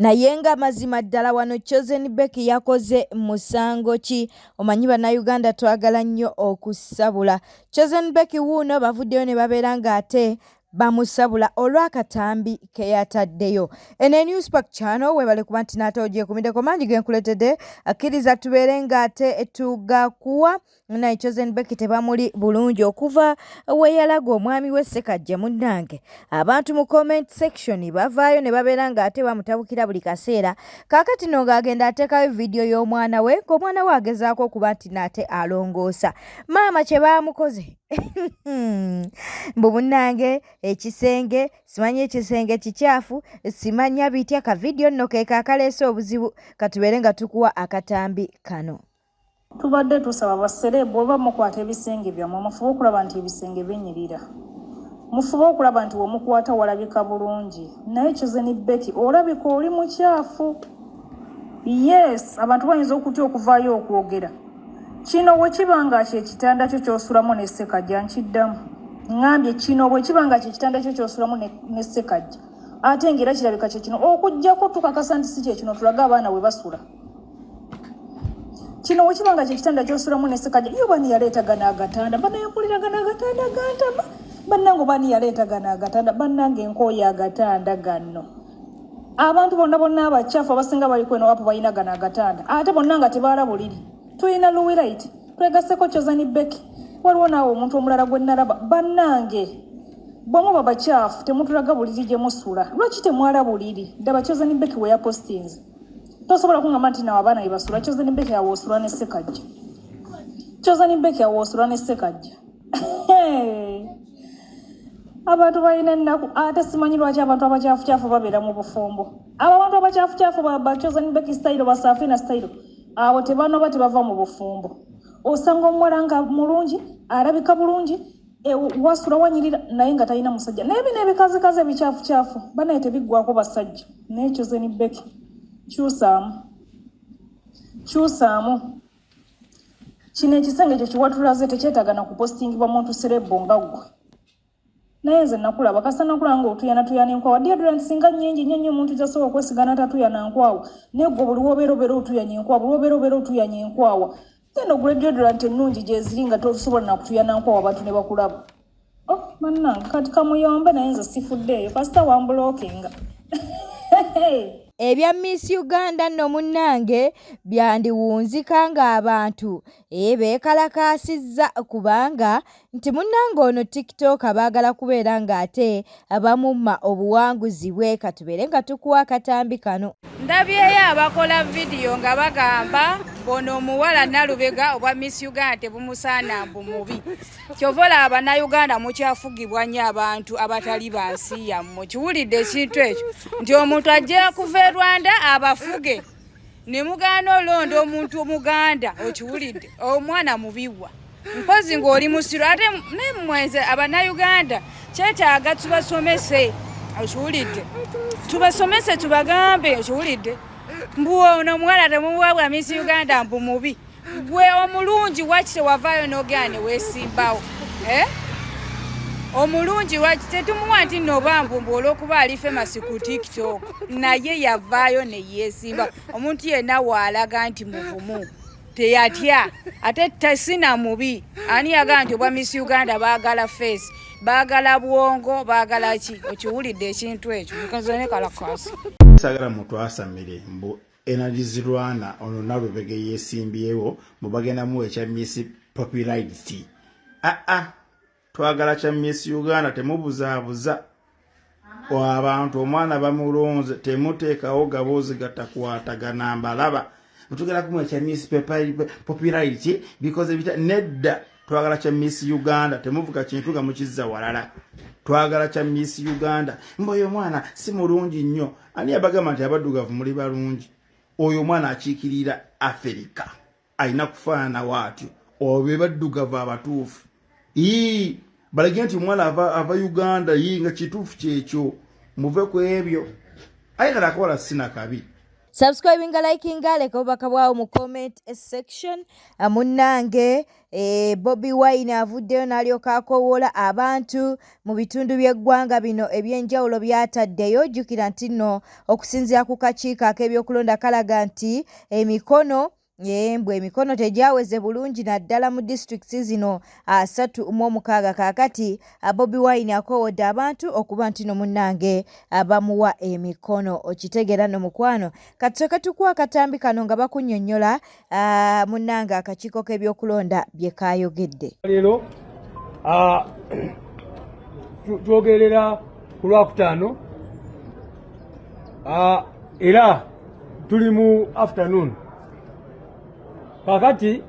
Naye nga mazima ddala wano Chosen Becky yakoze musango ki? Omanyi Bannayuganda twagala nnyo okusabula. Chosen Becky wuuno bavuddeyo ne babeera ng'ate bamusabula olw'akatambi ke yataddeyo. Eno e New Spark Channel, weebale kuba nti n'ate ogyekumiddeko mangi ge nkuleetedde, akkiriza tubeere ng'ate tugakuwa. Naye Chosen Becky tebamuli bulungi okuva we yalaga omwami we Ssekajja. Munnange, abantu mu comment section bavaayo ne babeera ng'ate bamutabukira buli kaseera. Kaakati no ng'agenda ateekayo vidiyo y'omwana we, ng'omwana we agezaako okuba nti n'ate alongoosa maama kye baamukoze. Mbu munnange ekisenge, simanyi ekisenge kikyafu, simanya bitya. Ka vidiyo nno keeko akaleese obuzibu. Katubeere nga tukuwa akatambi kano. Tubadde tusaba basereebu, oba mukwata ebisenge byammwe, mufube okulaba nti ebisenge binyirira, mufube okulaba nti wemukwata walabika bulungi. Naye Chosen Becky, olabika oli mukyafu. Yes, abantu bayinza okutya okuvaayo okwogera. Kino bwe kiba nga kyekitanda kyo kyosulamu ne Ssekajja, nkiddamu ŋŋambye, kino bwe kiba nga kyekitanda kyo kyosulamu ne Ssekajja, ate ng'era kirabika kyekino, okuggyako tukakasa nti si kyekino, tulage abaana we basula. Kino wekiba nga kyekitanda kyosulamu ne Ssekajja, yo bani yaleeta gano agatanda? Banaye mpulira gano agatanda gantama. Bannange, bani yaleeta gano agatanda? Bannange, nkooya agatanda gano. Abantu bonna bonna abakyafu abasinga bali kweno apo balina gano agatanda, ate bonna nga tebaala buliri. Tulina Luwilight, twegaseko Chosen Becky, waliwo naawe omuntu omulala gwe nalaba. Bannange, bwe muba bakyafu temutulaga buliri gye musula. Lwaki temwala buliri? Ddaba Chosen Becky we yapostinze. Tosobola kuŋŋamba nti nawe abaana bye basula. Chosen Becky, awo osula ne Ssekajja. Chosen Becky, awo osula ne Ssekajja. Abantu balina ennaku. Ate simanyi lwaki abantu abakyafucyafu babeera mu bufumbo. Abo abantu abakyafucyafu, ba Chosen Becky style, basaafina style, abo tebanoba, tebava mu bufumbo. Osanga omuwala nga mulungi, alabika bulungi, wasula wanyirira, naye nga talina musajja. Naye bino ebikazikazi ebikyafucyafu, banaye, tebiggwako basajja. Naye Chosen Becky, kyusaamu, kyusaamu. Kino ekisenge kyo kiwatulaze tekyetaaga na kupostingibwa muntu celeb nga ggwe. Naye nze nakulaba, kasita nakulaba nga otuyana tuyana enkwawa. Deodorant singa nnyingi nnyo nnyo omuntu gyasobola okwesigana tatuyana nkwawa, naye gwe buli wobeera obeera otuyanya enkwawa, buli wobeera obeera otuyanya enkwawa. Genda ogula deodorant ennungi gyeziri nga tosobola nakutuyana nkwawa abantu ne bakulaba. Oh, bannange, kati kamuyombe, naye nze sifuddeeyo, kasita wamblockinga. Ebya Miss Uganda nno munnange byandiwunzika ng'abantu beekalakaasizza, kubanga nti munnange ono TikTok baagala kubeera ng'ate bamumma obuwanguzi bwe. Katubeere nga tukuwa akatambi kano. Ndabyeyo abakola vidiyo nga bagamba bono omuwala Nalubega obwa Miss Uganda tebumusaana, mbu mubi. Kyova olaba Bannayuganda mukyafugibwa nnyo abantu abatali bansi yammwe. Kiwulidde ekintu ekyo nti omuntu ajja kuva e Rwanda abafuge ne mugaana olonda omuntu omuganda. Okiwulidde? Omwana mubiwa mpozi ng'oli musiru. Ate nemwenze Abannayuganda kyetaaga tubasomese. Okiwulidde? Tubasomese, tubagambe. Okiwulidde? Mbu ono omuwala temuwa bwa Miss Uganda, mbu mubi. Gwe omulungi waki tewavaayo n'ogenda ne weesimbawo, eh? Omulungi lwaki tetumuwa nti nno oba mbu olw'okuba ali famous ku TikTok, naye yavaayo ne yeesimba? Omuntu yenna waalaga nti muvumu, teyatya, ate tasina mubi. Ani yagamba nti obwa Miss Uganda baagala face, baagala bwongo, baagala ki? Okiwulidde ekintu ekyo? Nkazonekalakasi. Sagala mutwasamire mbu energy zirwana. Ono Nalubege yeesimbyewo, mbu bagenda muwa ekya Miss Popularity. Aa, twagala kya Miss Uganda. Temubuzaabuza abantu. Omwana bamulonze, temuteekawo gaboozi gatakwatagana. Mbalaba tugenda kumuwa ekya Miss Popularity because ebita nedda. Twagala kya Miss Uganda. Temuvuga kintu nga mukizza walala. Twagala kya Miss Uganda. Mbu oyo omwana si mulungi nnyo. Ani yabagamba nti abaddugavu muli balungi? Oyo omwana akiikirira Afirika, alina kufaanana waatyo. Obo be baddugavu abatuufu. Ii, balage nti omwana ava Uganda. Ii, nga kituufu kyekyo. Muve ku ebyo. Aye kale akawala sina kabi. Subscribinga, likinga, leka obubaka bwawo mu comment section. Munnange Bobi Wine avuddeyo n'alyoka akoowoola abantu mu bitundu by'eggwanga bino eby'enjawulo by'ataddeyo. Jjukira nti nno okusinziira ku kakiiko ak'ebyokulonda kalaga nti emikono mbu emikono tegyaweze bulungi naddala mu disitulikiti zino 36. Kaakati Bobi Wine akoowodde abantu okuba nti no munnange bamuwa emikono. Okitegeera nno mukwano. Katusooke tukuwa akatambi kano nga bakunnyonnyola munnange akakiiko k'ebyokulonda bye kaayogedde. Leero twogerera ku Lwakutaano, era tuli mu afternoon. Kakati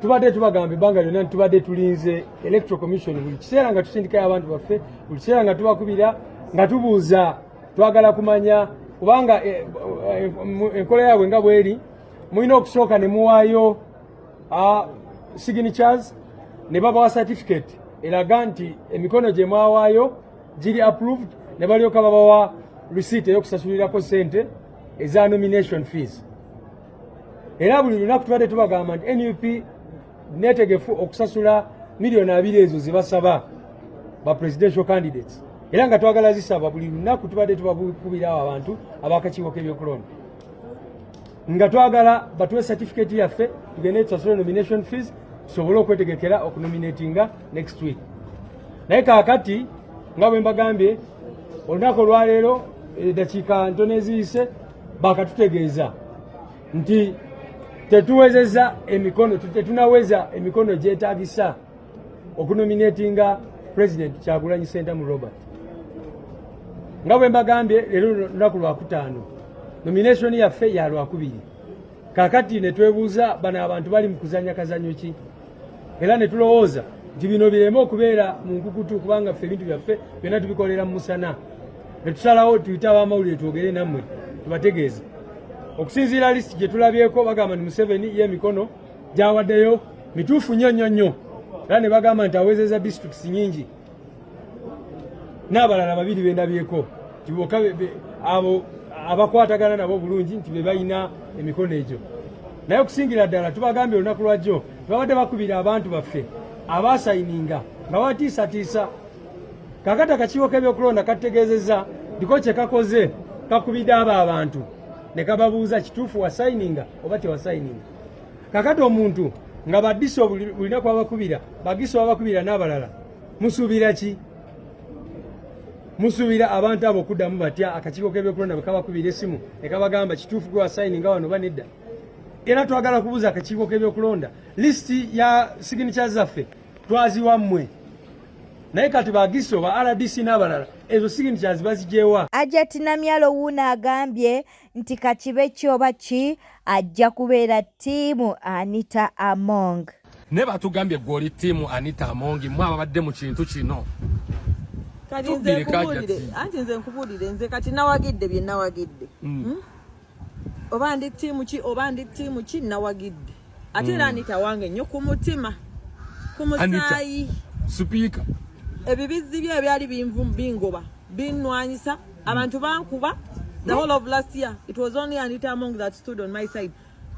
tubadde tubagamba ebbanga lyonna nti tubadde tulinze Electoral Commission buli kiseera, nga tusindikayo abantu baffe buli kiseera, nga tubakubira, nga tubuuza, twagala kumanya, kubanga enkola yaabwe nga bweri, mulina okusooka ne muwaayo signatures ne babawa certificate eraga nti emikono gye mwawaayo giri approved, ne balyoka babawa receipt ey'okusasulirako sente eza nomination fees. Era buli lunaku tubadde tubagamba nti NUP netegefu okusasula 20 miliyoni ezo zebasaba ba presidential candidates, era nga twagala zisaba. Buli lunaku tubadde tubakubirawo abantu abakakiiko k'ebyokulonda nga twagala batuwe certificate yaffe tugende tusasule nomination fees, tusobole okwetegekera okunominatinga next week. Naye kaakati nga bwe mbagambye, olunaku olwaleero, eddakiika ntono eziyise, bakatutegeeza nti tetuwezeza emikono, tetunaweza emikono gyetagisa okunominatinga President Kyagulanyi Sentamu Robert. Nga bwe mbagambye, leero lunaku Lwakutaano, nomination yaffe ya Lwakubiri. Kakati ne twebuuza, bano abantu bali mu kuzanya kazanyo ki? Era ne tulowooza nti bino bireme okubeera mu nkukutu, kubanga ffe ebintu byaffe byonna tubikolera mu musana, ne tusalawo tuyite abamawulire twogere nammwe, tubategeeze. Okusinziira lisiti gye tulabyeko, bagamba nti Museveni ye emikono gyawaddeyo mituufu nnyo nnyo nnyo, era ne bagamba nti awezeza districts nyingi, n'abalala babiri bendabyeko nti bokka abo abakwatagana nabo bulungi nti be balina emikono egyo. Naye okusingira ddala tubagambye, olunaku lwajjo tubabadde bakubira abantu baffe abasayininga nga batiisatiisa. Kakati akakiiko k'ebyokulonda katutegeezezza ndiko kye kakoze, kakubidde abo abantu ne kababuuza, kituufu wasayininga oba tewasayininga? Kakati omuntu nga badiso bulinaku babakubira, bagiso babakubira n'abalala, musuubira ki? Musuubira abantu abo okuddamu batya akakiiko k'ebyokulonda bwe kabakubira essimu ne kabagamba, kituufu gwe wasayininga wano oba nedda? Era twagala kubuuza akakiiko k'ebyokulonda, lisiti ya signature zaffe twaziwa mmwe, naye kati bagiso ba RDC n'abalala ezo signatures bazigyewa? Hajati Namyalo wuuno agambye nti kakibe ki oba ki, ajja kubeera team Anita Among. Naye batugambye gwe oli team Anita Among. Mwe ababadde mu kintu kino. Kati nze nkubuulire, anti nze nkubuulire, nze kati nawagidde bye nawagidde. Oba ndi team ki, oba ndi team ki, nawagidde. Ate era Anita wange nnyo ku mutima, ku musaayi. Sipiika. Ebibizzi bye ebyali bingoba, binwanyisa, abantu bankuba. The whole of last year it was only Anita Among that stood on my side,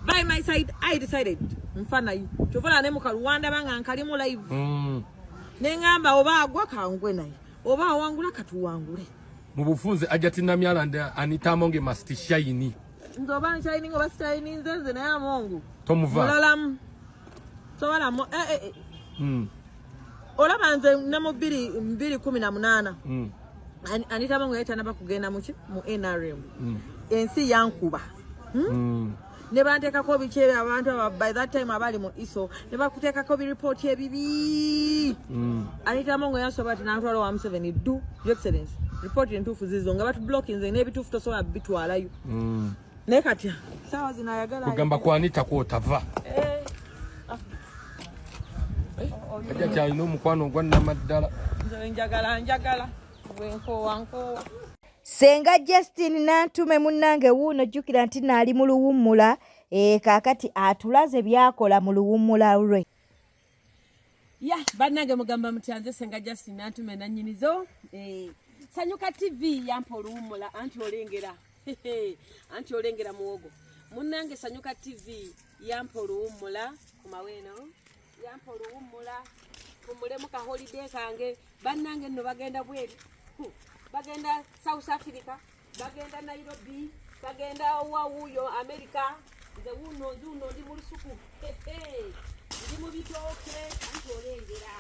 by my side. I decided nfa naye. Kyova ne mu Kaluwanda banga nkalimu live, neŋŋamba oba agwa kangwe naye, oba awangula katuwangule. Mu bufunze, Hajati Namyalo and Anita Among must shine. Nze oba nshininga oba sishininze, nze naye Among tomuva. Mulalamu sobalamu eh, eh, eh. Olaba nze ne mu 2018, Anita Among yali tanaba kugenda muki mu NRM. Ensi yankuba, Ne banteekako biki ebyo, abantu aba by that time abali mu ISO ne bakuteekako biripooti ebibi. Anita Among yansobola ti nantwala wa Museveni, du your excellence, ripooti entuufu zizo nga batublockinze n'ebituufu tosobola bitwalayo. Naye kati saawa zino ayagala Kugamba ku Anita kwotava. Eh. Hajati alina omukwano ogwa nnamaddala. Nze njagala, njagala bwenkoowa nkoowa. Senga Justin Nantume munnange wuuno, jjukira nti naali mu luwummula, kaakati atulaze by'akola mu luwummula lwe. Ya bannange, mugamba mutya? Nze Senga Justin Nantume nanyinizo. Sanyuka TV yampa oluwummula, anti olengera. Anti olengera muwogo. Munnange Sanyuka TV yampa oluwummula ku maweeno, yampa oluwummula mpumulemu ka holiday kange. Bannange nno bagenda bweru, bagenda South Africa, bagenda Nairobi, bagenda wawuuyo America. Nze wuuno nzuuno ndi mu lusuku, ndi mu bitooke. Anti olengera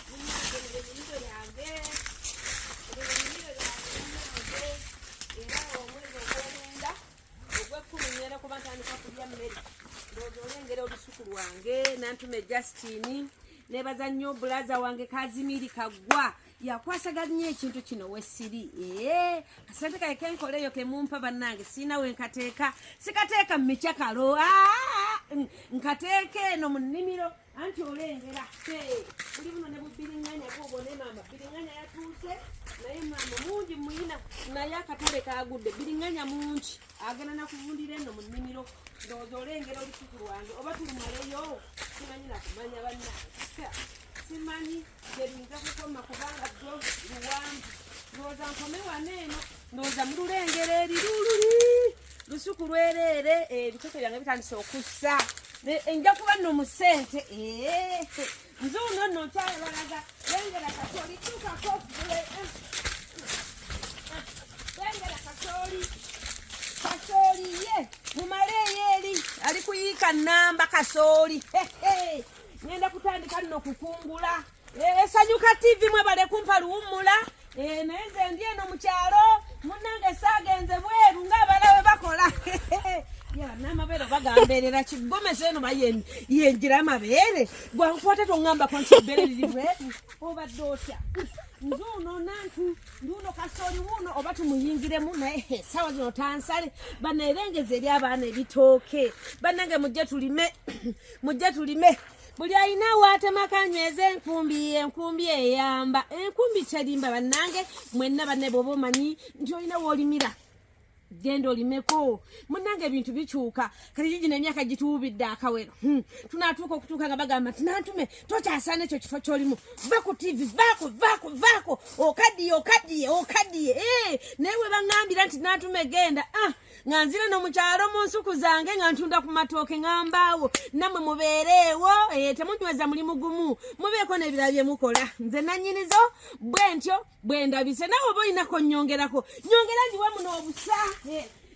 munnange ennimiro yange, ennimiro yange munnange. Era omwezi ogwomwenda, ogw'ekkumi ngenda kuba ntandika kulya mmere. Ndowooza olengera olusuku lwange. Nantume Justine, nebaza nnyo bulaza wange Kazimiri Kaggwa, yakwasaganya ekintu kino wesiri. Ee, kasente kaye kenkola eyo kemumpa bannange, siina we nkateeka, sikateeka mu mikyakalo, nkateeka eno mu nnimiro. Anti olengera buli buno ne bubiriŋŋanya bwobone. Maama biriŋŋanya yatuuse, naye maama mungi muyina, naye akatale kagudde. Biriŋŋanya mungi agenda nakuvundira eno mu nnimiro. Ndowooza olengera olusuku lwange, oba tulumaleyo simanyi nakumanya bannange, simanyi gyeruyinza kukoma kubanga gyo luwanvu. Ndowooza nkome wano eno, ndowooza mululengera erirululi lusuku lwereere. Ebitoke byange bitandise okussa, nja kuba nno mu ssente. Nzuuno nno nkyayabalaga. Lengera kasooli, tuukako, lengera kasooli, kasooli ye mumaleeyo eri ali kuyiika namba kasooli. Ngenda kutandika nno kukungula. Esanyuka TV, mwebale kumpa luwummula. Naye nze ndi eno mu kyalo munnange, saagenze bweru ng'abalawe bakola n'amabeere bagambeerera kigomesa eno bayenjira amabeere gwankwata toŋŋambako nti ebbeere liri bweru. Obadde otya? Nzuuno nantu nduuno kasooli wuuno, oba tumuyingiremu, naye essaawa zino tansale. Baneerengeza eri abaana ebitooke. Bannange mujje tulime, mujje tulime. Buli alina waatemako anyweza enkumbi, enkumbi eyamba, enkumbi kyerimba. Bannange mwenna, banne, bw'oba omanyi nti olina w'olimira, genda olimeko. Munnange ebintu bikyuka kati, gigino emyaka gituwubidde akawero. Tunaatuuka okutuuka nga bagamba nti Nantume tokyasaana ekyo kifo kyolimu, va ku TV, vaako, vaako, vaako, okaddiye, okaddiye, okaddiye. Naye bwe baŋŋambira nti Nantume genda, ah, nga nzire no mukyalo mu nsuku zange nga ntunda ku matooke, nga mbaawo nammwe mubeereewo. Temunyweza mulimu gumu, mubeeko n'ebirala bye mukola. Nze nannyinizo bwe ntyo bwe ndabise. Nawe oba olinako nnyongerako, nyongera. Ndiwe muno obusa,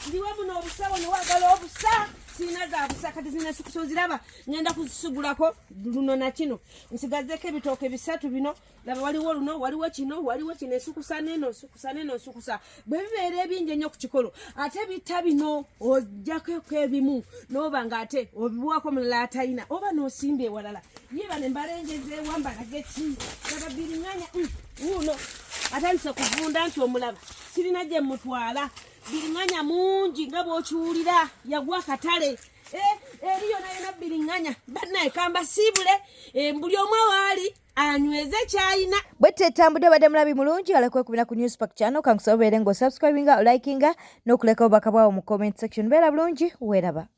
ndiwe muno obusa wano, wagala obusa, sirina za busa. Kati zina sukusa oziraba, ngenda kuzisigulako luno na kino, nsigazeko ebitooke bisatu bino. Laba, waliwo luno, waliwo kino, waliwo kino. Ensukusa neno, nsukusa neno, nsukusa. Bwe bibeera ebingi ennyo ku kikolo, ate bitta bino, ojjako ebimu n'oba nga ate obiwako mulala atalina, oba n'osimba ewalala. Ye bano embalengeza ewa, mbalage ki? Laba biriŋŋanya wuuno atandise kuvunda nti omulaba, sirina gye mutwala. Biriŋŋanya mungi nga bw'okiwulira, yagwa akatale eri yona yona biriŋŋanya. Bannaye kambasiibule, buli omu awaali anyweze kyayina. Bwe tetambudde, obadde mulabi mulungi alakwekubira ku Newspark channel. Kankusaba obeere ng'osubscribinga, olikinga n'okuleka obubaka bwawo mu comment section. Beera bulungi, weeraba.